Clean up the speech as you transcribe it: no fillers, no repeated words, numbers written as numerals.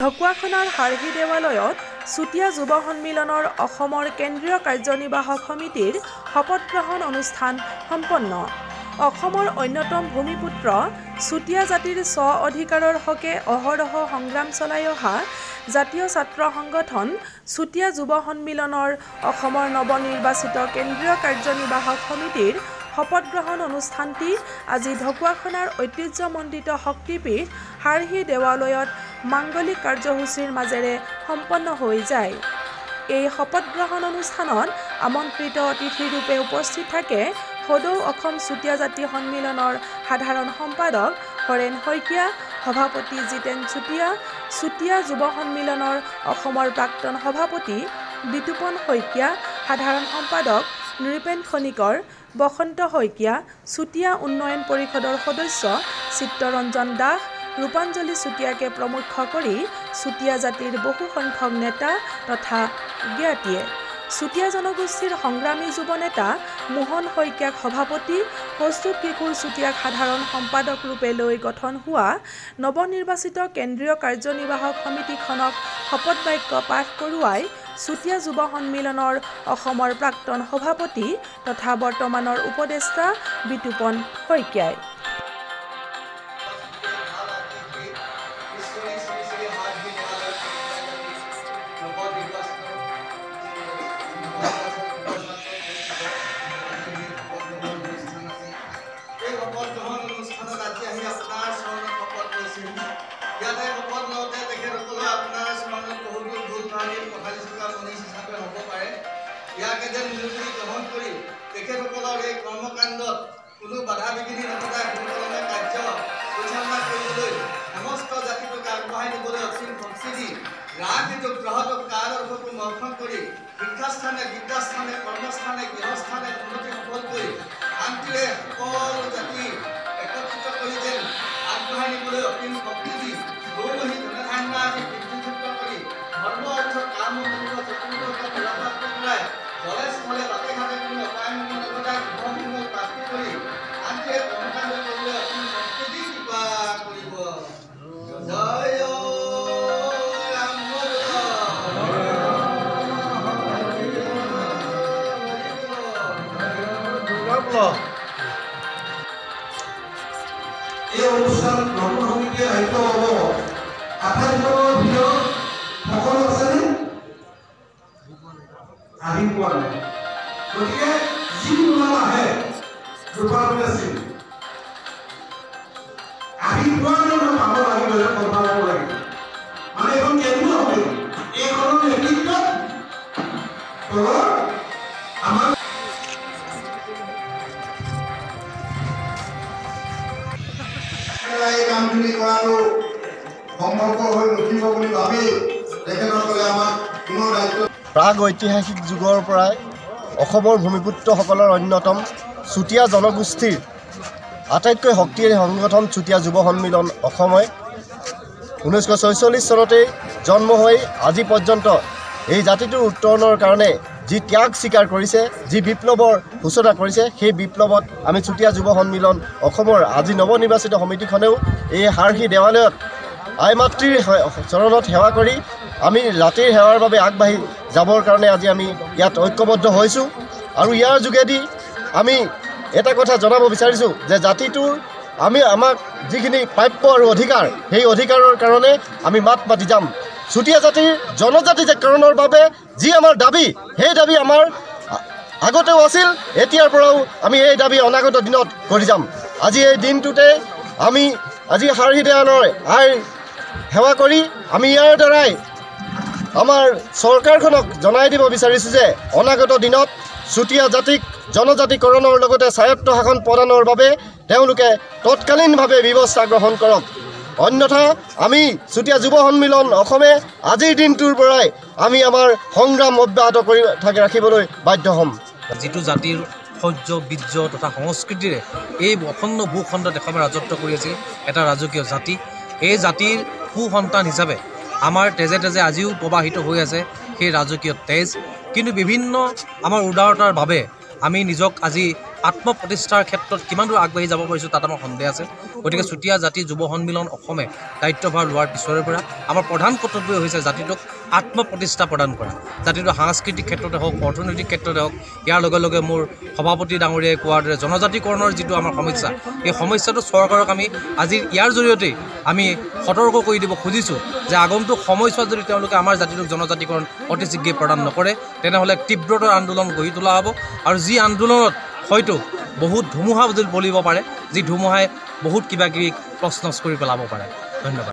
ঢকুৱাখনাৰ হাৰহি দেৱালয়ত চুতীয়া যুৱ সন্মিলনৰ অসমৰ কেন্দ্ৰীয় কাৰ্যনিৰ্বাহক সমিতিৰ শপত গ্ৰহণ অনুষ্ঠান সম্পন্ন। অসমৰ অন্যতম ভূমিপুত্ৰ চুতীয়া জাতিৰ স্ব অধিকাৰৰ হকে অহৰহ সংগ্ৰাম চলাই অহা জাতীয় ছাত্ৰ সংগঠন চুতীয়া যুৱ সন্মিলনৰ অসমৰ নৱনিৰ্বাচিত কেন্দ্ৰীয় কাৰ্যনিৰ্বাহক সমিতিৰ শপত গ্ৰহণ অনুষ্ঠানটি আজি ঢকুৱাখনাৰ ঐতিহ্যমণ্ডিত শক্তিপীঠ হাৰহি দেৱালয়ত মাংগলিক কাৰ্যসূচীৰ মাজেৰে সম্পন্ন হৈ যায়। এই শপত গ্ৰহণ অনুষ্ঠানত আমন্ত্ৰিত অতিথিৰূপে উপস্থিত থাকে সদৌ অসম চুতীয়া জাতি সন্মিলনৰ সাধাৰণ সম্পাদক হৰেণ শইকীয়া, সভাপতি জিতেন চুতীয়া, চুতীয়া যুৱ সন্মিলনৰ অসমৰ প্ৰাক্তন সভাপতি বিতুপন শইকীয়া, সাধাৰণ সম্পাদক নৃপেন খনিকৰ, বসন্ত শইকীয়া, চুতীয়া উন্নয়ন পৰিষদৰ সদস্য চিত্তৰঞ্জন দাস, ৰূপাঞ্জলি চুতীয়াকে প্ৰমুখ কৰি চুতীয়া জাতিৰ বহু সংখ্যক নেতা তথা জ্ঞাতিয়ে। চুতীয়া জনগোষ্ঠীৰ সংগ্ৰামী যুৱ নেতা মোহন শইকীয়াক সভাপতি, কৌস্তুভ কিশোৰ চুতীয়াক সাধাৰণ সম্পাদক ৰূপে লৈ গঠন হোৱা নৱনিৰ্বাচিত কেন্দ্ৰীয় কাৰ্যনিৰ্বাহক সমিতিখনক শপত বাক্য পাঠ কৰোৱাই চুতীয়া যুৱ সন্মিলনৰ অসমৰ প্ৰাক্তন সভাপতি তথা বৰ্তমানৰ উপদেষ্টা বিতুপন শইকীয়াই। তেখেতসকলৰ এই কৰ্মকাণ্ডত কোনো বাধা বিঘিনি নঘটাই সুকলমে কাৰ্য পৰিচালনা কৰিবলৈ সমস্ত জাতিটোক আগবঢ়াই নিবলৈ অসীম শক্তি দি ৰাজনীতিক গ্ৰহটোক কাৰকো মৰ্ষণ কৰি শিক্ষাস্থানে, বিদ্যাস্থানে, কৰ্মস্থানে, গৃহস্থানে উন্নতি সফল কৰি শান্তিৰে সকলো জাতি একত্ৰিত কৰি যেন আগবঢ়াই নিবলৈ অসীম শক্তি দি গৌৰহী ধনধান্য আদি বৃদ্ধিযুক্ত কৰি ধৰ্ম, অৰ্থ, কাম, চতুৰ্দশ ফলাফল কৰাই জলে স্থলে বাটে ঘাটে কোনো অপায় মংগল নঘটাই শুভ মংগল প্ৰাপ্তি কৰি শান্তিৰে কৰ্মকাণ্ড কৰিবলৈ অসীম শক্তি দি কৃপা কৰিব। জয় ৰাম। এই অনুষ্ঠান নতুন সমিতিয়ে দায়িত্ব ল'ব। 28জনৰ ভিতৰত সকলো আছেনে? আহি পোৱা নাই। গতিকে যি নাম আহে ৰূপায়ণ আছিল আহি পোৱা নাই, পাব লাগিব, কনফাৰ্ম হ'ব লাগিব। মানে এখন কেন্দ্ৰীয় সমিতি, এইখনৰ নেতৃত্বত তলৰ আমাৰ এই কামখিনি কৰাটো সম্ভৱপৰ হৈ নুঠিব বুলি ভাবি তেখেতসকলে আমাক পুনৰ দায়িত্ব। প্ৰাগ ঐতিহাসিক যুগৰ পৰাই অসমৰ ভূমিপুত্ৰসকলৰ অন্যতম চুতীয়া জনগোষ্ঠীৰ আটাইতকৈ শক্তিশালী সংগঠন চুতীয়া যুৱ সন্মিলন অসমে 1946 চনতেই জন্ম হৈ আজি পৰ্যন্ত এই জাতিটোৰ উত্তৰণৰ কাৰণে যি ত্যাগ স্বীকাৰ কৰিছে, যি বিপ্লৱৰ সূচনা কৰিছে, সেই বিপ্লৱত আমি চুতীয়া যুৱ সন্মিলন অসমৰ আজি নৱনিৰ্বাচিত সমিতিখনেও এই হাৰহি দেৱালয়ত আই মাতৃৰ চৰণত সেৱা কৰি আমি জাতিৰ সেৱাৰ বাবে আগবাঢ়ি যাবৰ কাৰণে আজি আমি ইয়াত ঐক্যবদ্ধ হৈছোঁ। আৰু ইয়াৰ যোগেদি আমি এটা কথা জনাব বিচাৰিছোঁ যে জাতিটোৰ আমি আমাক যিখিনি প্ৰাপ্য আৰু অধিকাৰ, সেই অধিকাৰৰ কাৰণে আমি মাত মাতি যাম। চুতীয়া জাতিৰ জনজাতিকৰণৰ বাবে যি আমাৰ দাবী, সেই দাবী আমাৰ আগতেও আছিল, এতিয়াৰ পৰাও আমি এই দাবী অনাগত দিনত কৰি যাম। আজি এই দিনটোতে আমি আজি হাৰহি দেৱালয়ৰ আইৰ সেৱা কৰি আমি ইয়াৰ দ্বাৰাই আমাৰ চৰকাৰখনক জনাই দিব বিচাৰিছোঁ যে অনাগত দিনত চুতীয়া জাতিক জনজাতিকৰণৰ লগতে স্বায়ত্ত শাসন প্ৰদানৰ বাবে তেওঁলোকে তৎকালীনভাৱে ব্যৱস্থা গ্ৰহণ কৰক। অন্যথা আমি চুতীয়া যুৱ সন্মিলন অসমে আজিৰ দিনটোৰ পৰাই আমি আমাৰ সংগ্ৰাম অব্যাহত কৰি থাকি ৰাখিবলৈ বাধ্য হ'ম। যিটো জাতিৰ শৌৰ্য, বীৰ্য তথা সংস্কৃতিৰে এই অখণ্ড ভূখণ্ডত এসময়ত ৰাজত্ব কৰি আছিল এটা ৰাজকীয় জাতি, এই জাতিৰ সুসন্তান হিচাপে আমাৰ তেজে তেজে আজিও প্ৰবাহিত হৈ আছে সেই ৰাজকীয় তেজ। কিন্তু বিভিন্ন আমাৰ উদাৰতাৰ বাবে আমি নিজক আজি আত্মপ্ৰতিষ্ঠাৰ ক্ষেত্ৰত কিমান দূৰ আগবাঢ়ি যাব পাৰিছোঁ তাত আমাৰ সন্দেহ আছে। গতিকে চুতীয়া জাতি যুৱ সন্মিলন অসমে দায়িত্বভাৰ লোৱাৰ পিছৰে পৰা আমাৰ প্ৰধান কৰ্তব্য হৈছে জাতিটোক আত্মপ্ৰতিষ্ঠা প্ৰদান কৰা। জাতিটো সাংস্কৃতিক ক্ষেত্ৰতে হওক, অৰ্থনৈতিক ক্ষেত্ৰতে হওক, ইয়াৰ লগে লগে মোৰ সভাপতি ডাঙৰীয়াই কোৱাৰ দৰে জনজাতিকৰণৰ যিটো আমাৰ সমস্যা, এই সমস্যাটো চৰকাৰক আমি আজি ইয়াৰ জৰিয়তেই আমি সতৰ্ক কৰি দিব খুজিছোঁ যে আগন্তুক সময়ছোৱাত যদি তেওঁলোকে আমাৰ জাতিটোক জনজাতিকৰণ অতি শীঘ্ৰেই প্ৰদান নকৰে, তেনেহ'লে তীব্ৰতৰ আন্দোলন গঢ়ি তোলা হ'ব আৰু যি আন্দোলনত হয়তো বহুত ধুমুহা বলিব পাৰে, যি ধুমুহাই বহুত কিবা কিবি প্ৰশ্ন কৰি পেলাব পাৰে। ধন্যবাদ।